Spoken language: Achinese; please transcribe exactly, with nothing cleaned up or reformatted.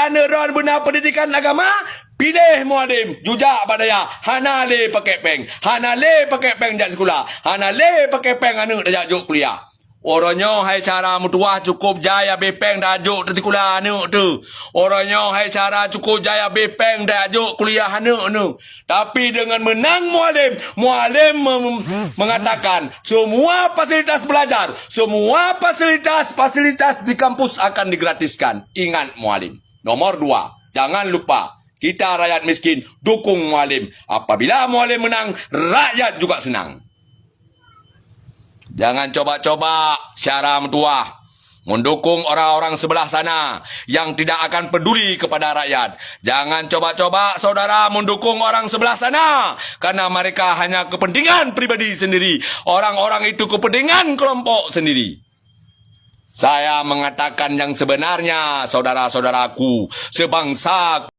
neuron beuna pendidikan agama, piléh Mualem, jujak bak dayah, hana lé pakèk péng, hana lé pakèk péng jak sikula, hana lé pakèk péng aneuk tajak jok kuliah. Uroe nyoe hai cara meutuwah cukôp jai abéh péng tajak jok sikula aneuk teuh. Uroe nyoe hai cara cukôp jai abéh péng tajak jok kuliah aneuk teuh. Tapi dengan menang Mualem, Mualem mem-, mengatakan semua fasilitas belajar, semua fasilitas-fasilitas di kampus akan digratiskan. Ingat Mualem. Nomor dua, jangan lupa, kita rakyat miskin, dukung Mualem. Apabila Mualem menang, rakyat juga senang. Jangan coba-coba cara meutuwah mendukung orang-orang sebelah sana yang tidak akan peduli kepada rakyat. Jangan coba-coba saudara mendukung orang sebelah sana, karena mereka hanya kepentingan pribadi sendiri. Orang-orang itu kepentingan kelompok sendiri. Saya mengatakan yang sebenarnya, saudara-saudaraku, sebangsa